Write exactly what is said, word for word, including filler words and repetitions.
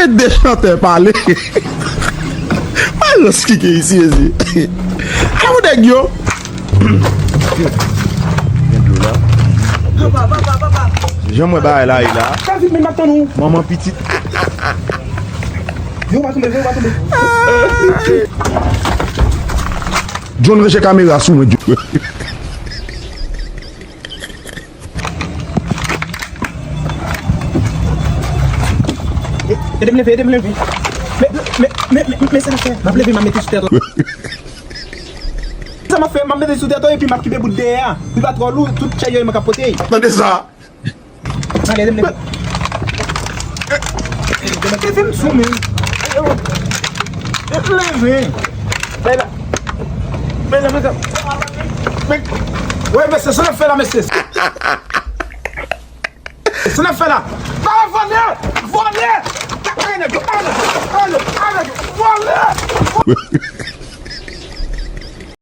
Ede chantè pale. Malans ki gen isi, isi. Ala yon nèg yo. Gen dlo la. Papa, papa, papa. Jan mwen bagay la ye la. Sa vit, men m ap tann ou. Manman pitit. Yo, pa tonbe, yo, pa tonbe. John, ranje kamera sou mwen, John. Ede m leve, ede m leve. Men, men, men, men, men sa m ap fè, m ap leve, m ap mete sou tèt ou. Sa m ap fè, m ap mete sou tèt ou epi m ap kenbe bout dèyè a. Li pa twò lou, tout chaj yo e mwen k ap pote. Tande sa. Tande, ede m leve. Leve m sou men. Leve. Bay la. Bay la, mesye. Men, wè, mesye, sa n ap fè la, mesye. Sa n ap fè la? Ba vòlè! Vòlè! Ay, nèg yo, ay, nèg yo, ay, nèg yo, ay, nèg yo, vòlè!